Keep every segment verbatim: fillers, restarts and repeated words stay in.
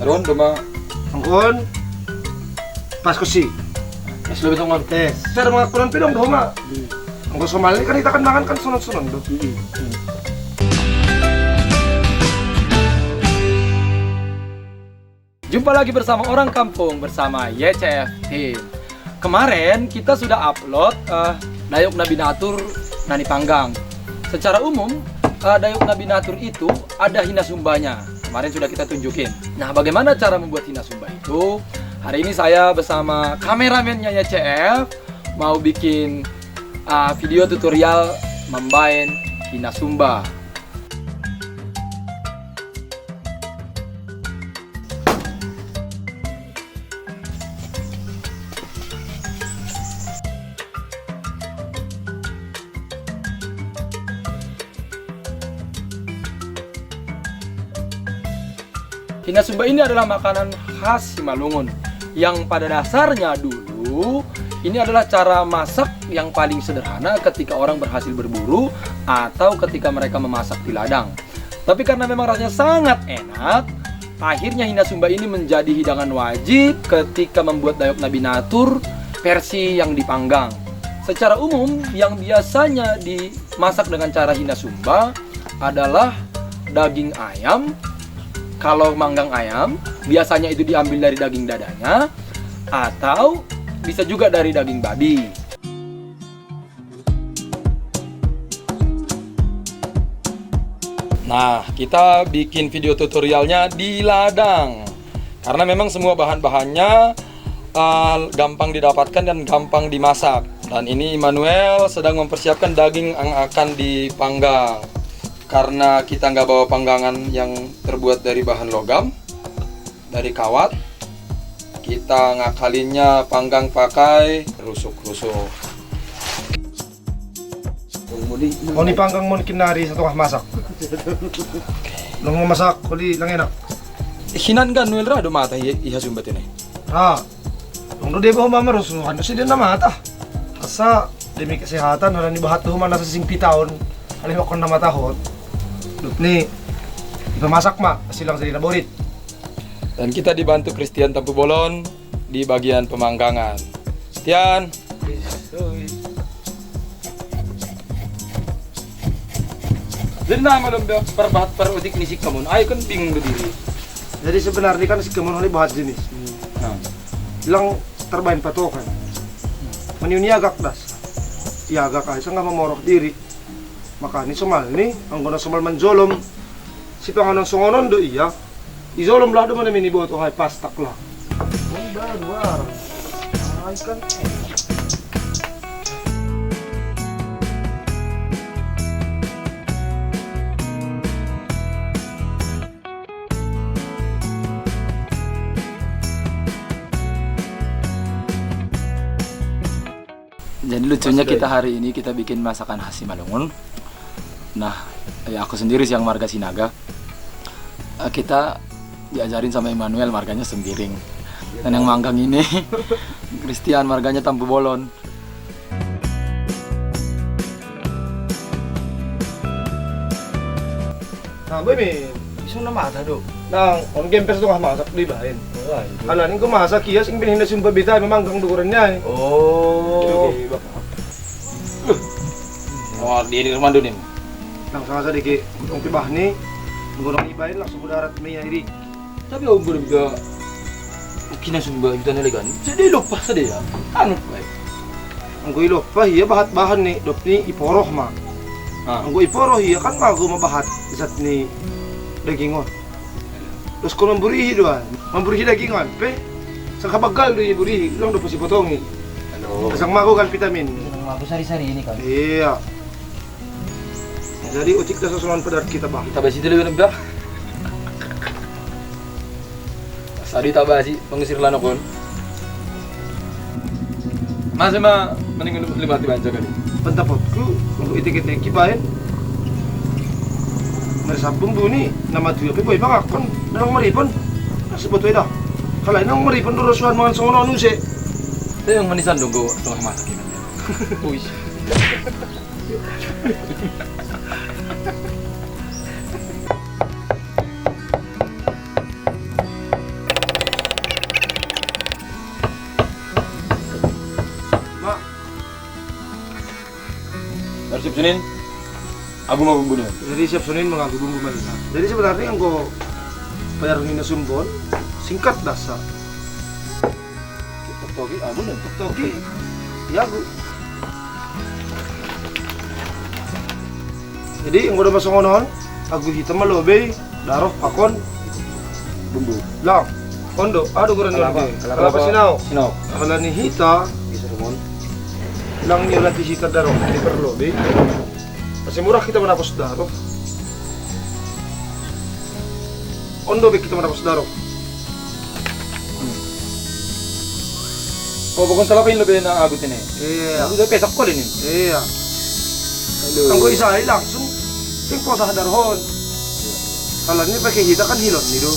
Don, doma. Angkon. Pas ko si. Pas lo bitong on. Tes. Cara mangakunan pidong doma. Angkon somal ni kan kita kan mangan kan sonon-sonon do. Jumpa lagi bersama Orang Kampung bersama Y C F Team. Kemarin kita sudah upload eh, dayok na binatur na nipanggang. Secara umum, eh, dayok na binatur itu ada hina sumbanya. Kemarin sudah kita tunjukin. Nah, bagaimana cara membuat hina sumba itu? Hari ini saya bersama kameramennya Y C F mau bikin eh, video tutorial mambaen hina sumba. Hina sumba ini adalah makanan khas Simalungun yang pada dasarnya dulu ini adalah cara masak yang paling sederhana ketika orang berhasil berburu atau ketika mereka memasak di ladang. Tapi karena memang rasanya sangat enak, akhirnya hina sumba ini menjadi hidangan wajib ketika membuat dayok na binatur versi yang dipanggang. Secara umum, yang biasanya dimasak dengan cara hina sumba adalah daging ayam. Kalau manggang ayam, biasanya itu diambil dari daging dadanya atau bisa juga dari daging babi. Nah, kita bikin video tutorialnya di ladang. Karena memang semua bahan-bahannya uh, gampang didapatkan dan gampang dimasak. Dan ini Immanuel sedang mempersiapkan daging yang akan dipanggang. Karena kita nggak bawa panggangan yang terbuat dari bahan logam, dari kawat, kita ngakalinnya panggang pakai rusuk-rusuk. Oni panggang mon kinari sa tongah masak. Nung masak, kuli lang enak. Hinan gan nuel ra do mata iha sumbat ini. Ra. Nung do debo mama rusuhan do sidin na mata. Asa demi kesehatan, hara ni bahat do mana sa sing pitaon. Alih makon na mata hot. Dut ni ipamasak ma silang sidin na borit. Dan kita dibantu Christian Tampu Bolon di bagian pemanggangan. Christian. Jadi nama dong perbahat per utik ni si kamun. Ayo kan bingung berdiri. Jadi sebenarnya kan si kamun ini bahat jenis. Nah. Bilang terbain patokan. Maniuni agak das. Ya agak aja nggak memorok diri. Makani somalni anggo na somal manjolom sipanganon songonon do ia. Ijolom lah do mana mini boto hai pastak lah. Baru baru. Ai kan. Jadi lucunya kita hari ini kita bikin masakan khas Simalungun. Nah, ya aku sendiri sih yang marga Sinaga. Eh, kita diajarin sama Immanuel marganya Sembiring. Dan yang manggang ini Christian marganya Tampu Bolon. Nah, gue mi isung na mata do. Nang on game pes tu kah masak di bain. Ala ning ko masak iya sing pinhin na sumpa bita memang gang dukuran niya. Oh. Wah, di ini rumah dunim. Nang sanga sadiki ong pibahni. Ngurang ibain langsung darat mi iri. Tapi aku belum juga kina sumba juta nelegan. Jadi lupa saja ya. Anu baik. Anggo iloppa hiya bahat bahan ni dop ni iporoh ma. Ah. Anggo iporoh hiya kan mago mabahat zat ni daging on. Terus ko mamburihi doan, mamburihi daging on pe sangka bagal do iburihi, ulang do pasipotongi. Asang mago kan vitamin. Mago sari-sari ini kan. Iya. Jadi ucik da sosonon pedar kita bah. Kita basi dulu udah. Sadi tabasi pangusir lanokon. Masa ma mending lima ti banca kali. Pentapotku untuk itik-itik kibain. Meresap bumbu ni nama tuya pe boy bangakon dalam meripon. Sebut weda. Kalau ini meripon terus suan mangan songono nuse. Itu yang manisan dong go tengah masak ini. Uish. Dari siap Senin, agu ma bumbu ni. Jadi siap Senin mangagu bumbu ma hita. Jadi sebenarnya anggo pajar hina sumba on singkat dasa. Toki, agu ni. Toki. Iagu. Jadi anggo do ma songon on, agu hita ma lobei, daroh pakon bumbu. Lang. On do, aha do goarna on? Kalapa, kalapa sinao. Sinao. Alani hita, bisa rumon. Lang ni alani hita daroh di parlobei. Masih murah hita manapos daroh. On do be hita manapos daroh. Oh, bukan salah pain lebih na agut ini. Iya. Udah pesok kali ini. Iya. Aduh. Anggo isai langsung sing poso darohon. Alani pakai hita kan hilon ni do.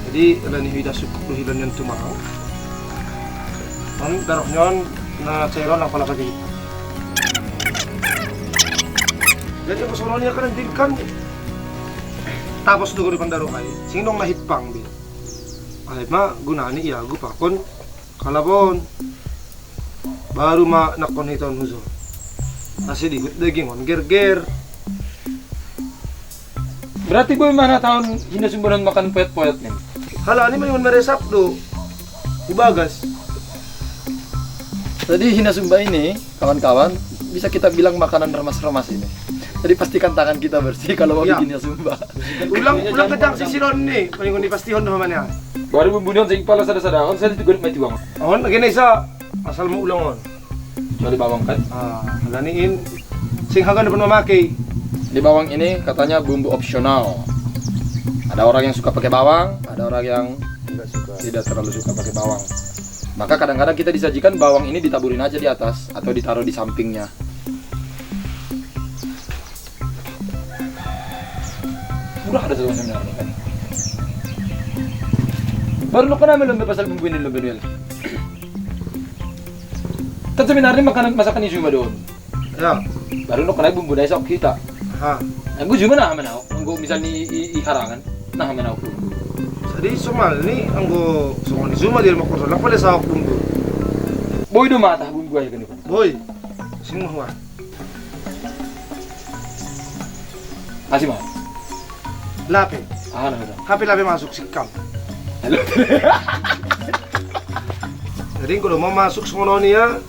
Jadi alani hita sukuk do hilon nian tumang. Kan daroh nian na cairon lang pala pakai hita. Jadi anggo songon i kan, kan tapos do gori pandaroh ai. Sing dong na hipang be. Ai ma gunani iagu pakon kalapa on. Baru ma nangkon hita on hujur. Asa dihut daging on gerger. Berarti boi ma na taon hina sumba on makan poyot-poyot ni. Alani ma ingon meresap do. Ubagas. Jadi hina sumba ini, kawan-kawan, bisa kita bilang makanan remas-remas ini. Jadi pastikan tangan kita bersih kalau mau bikin hina sumba. Ulang, ulang kedang sisi ron ni, paling ni pastihon do mana. Baru bumbu ni on sing pala sada-sada, on sada tiga mai tuang. On, gini sa, asal mau ulang on. Kecuali bawang kan? Ah, alani in, sing haga depan memakai. Di bawang ini katanya bumbu opsional. Ada orang yang suka pakai bawang, ada orang yang tidak terlalu suka pakai bawang. Maka kadang-kadang kita disajikan bawang ini ditaburin aja di atas atau ditaruh di sampingnya. Udah ada satu seminar kan. Baru lo kenapa lo pasal bumbu ini lo Benuel? Kan seminar ini makanan masakan isu madon. Ya. Baru lo kenapa bumbu dari sok kita. Ha. Aku juga nah mana? Aku misalnya i, i, i harangan. Nah, mana aku. Jadi somal ni anggo songon i suma di rumah kosong, apa dia sawak bumbu? Boi do mata bumbu aja kan. Boi. Sing mahua. Kasih mah. Lape. Ah, nah, nah. Hape lape masuk sikam. Halo. Jadi anggo do mau masuk songon on ia.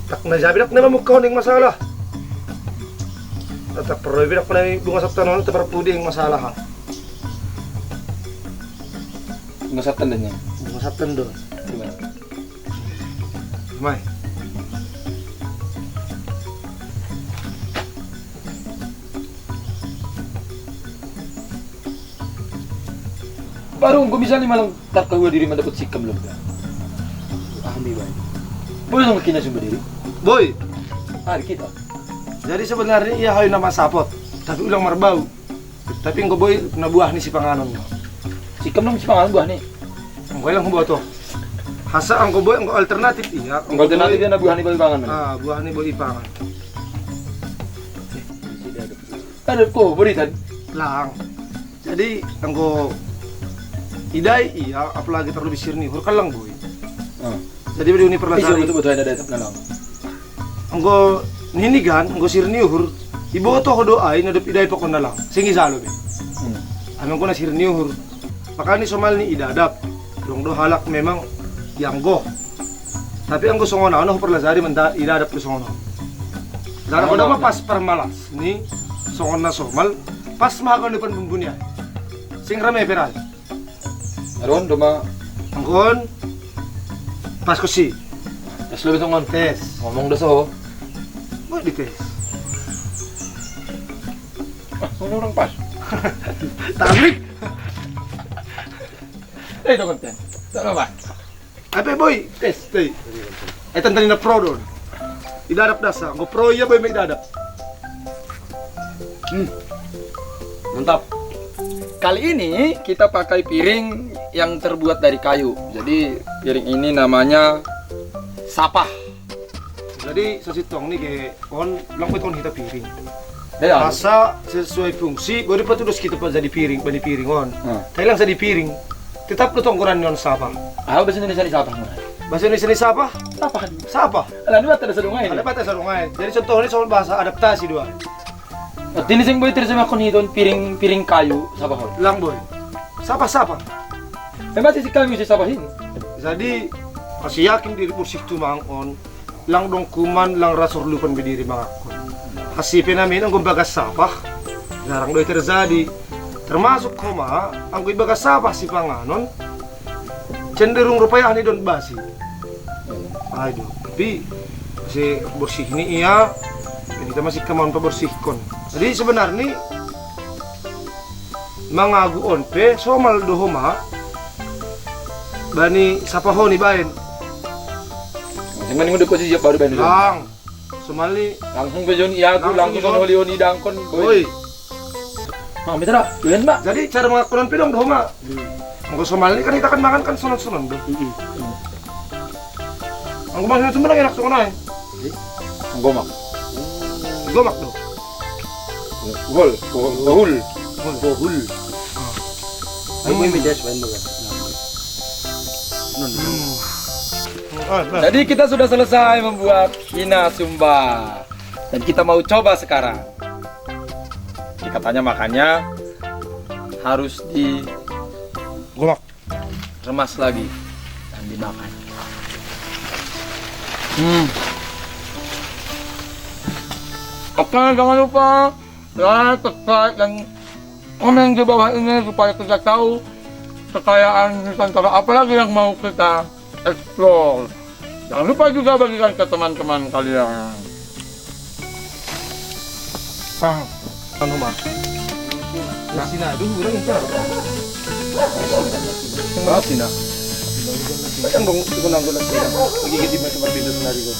Tak na jabi dak na mamuk kau ning masalah. Tak perlu bidak na bunga sabtan on tak perlu ding masalah. Bunga sabtan dan ya. Bunga sabtan do. Gimana? Mai. Baru engko misalnya malang tak keluar diri mendapat sikam lembah. Ahli baik. Boleh dong kena sumber diri. Boy. Hari kita. Jadi sebenarnya ia hayu nama sapot, tapi ulang marbau. Tapi engko boy na buah ni si panganon. Sikam dong si panganon buah ni. Engko ilang buah tuh. Hasa engko boy engko alternatif iya. Engko alternatif dia na buah ni boy pangan. Ah, buah ni boy pangan. Ada ko beritan. Lang. Jadi engko idai iya apalagi terlalu bisir ni hur kalang boy. Ah. Jadi beri uni perlasari. Betul betul ada ada nalang. Engko nini kan engko sir ni uhur. Iboto ho do ai na dop idai pokon nalang. Sing isalo be. Hmm. Amang ko na sir ni uhur. Makani somal ni idadap. Dong do halak memang yang goh. Tapi anggo songon ano ho perlasari menta idadap do songon ano. Dan anggo dama pas permalas ni songon na somal pas ma hakan depan bumbunian. Sing rame peran. Aron doma angkon pas kosi. Tes lo besok ngon. Tes. Ngomong dosa ho. Mau dites. Ah, ngomong orang pas. Tabrik. Eh, itu konten. Tak apa. Ape boy, tes tei. Eh, tentang na pro don. Idadap dasa, go pro iya boy me idadap. Hmm. Mantap. Kali ini kita pakai piring yang terbuat dari kayu. Jadi piring ini namanya sapah. Jadi sasitong ni ke on lang beton hita piring. Ya. Asa sesuai fungsi, boleh patudos kita pa jadi piring, bani piring on. Hmm. Tapi lang jadi piring, tetap lo tongkoran on sapah. Ah, bahasa Indonesia ni sapah mana? Bahasa Indonesia ni sapah? Sapah. Sapah. Alah, ini bahasa sadongan. Ada bahasa sadongan. Jadi contohnya soal bahasa adaptasi dua. Artinya sing boy terjemahkan itu piring, piring kayu, sapah, Hon? Lang boy. Sapah, sapah. Saya masih si kami si sapah ini. Jadi, masih yakin diri bersih tu mangon. Lang dong kuman, lang rasor lupan berdiri mangakon. Hasipe namin anggo bagas sapah, jarang doi terjadi. Termasuk homa, anggo ibagas sapah si panganon, cenderung rupaya ni don basi. Aduh, tapi si bersih ni ia, kita masih kemauan pabersihkon. Jadi sebenarnya mangagu on pe somal do homa bani sapahon i baen. Sing mending udah posisi baru baen dulu. Lang, somal ni langsung pe jon iagu, langsung langsung pe jon. Holi on i dangkon. Oi. Nah, mitra, doyan, Mbak. Jadi cara mangakunon pe dong do homa. Anggo somal ni kan kita kan mangan kan sonon-sonon do. Anggo mangan sonon enak sonon ai. Gomak. Gomak do. Gol, gol, gol. Bohul. Ayo, gue beda selain bagas. Nun, nun. Hmm. Ah, nah. Jadi kita sudah selesai membuat ina sumba. Dan kita mau coba sekarang. Jadi katanya makannya harus di Gomak. Remas lagi dan dimakan. Hmm. Oke, jangan lupa like, subscribe, dan komen di bawah ini supaya kita tahu kekayaan Nusantara apa lagi yang mau kita explore. Jangan lupa juga bagikan ke teman-teman kalian. Bang, anu mah. Nah, sini aduh, orang itu. Bawa sini. Yang dong, itu nang dulu sini. Lagi gede macam berbeda dari itu.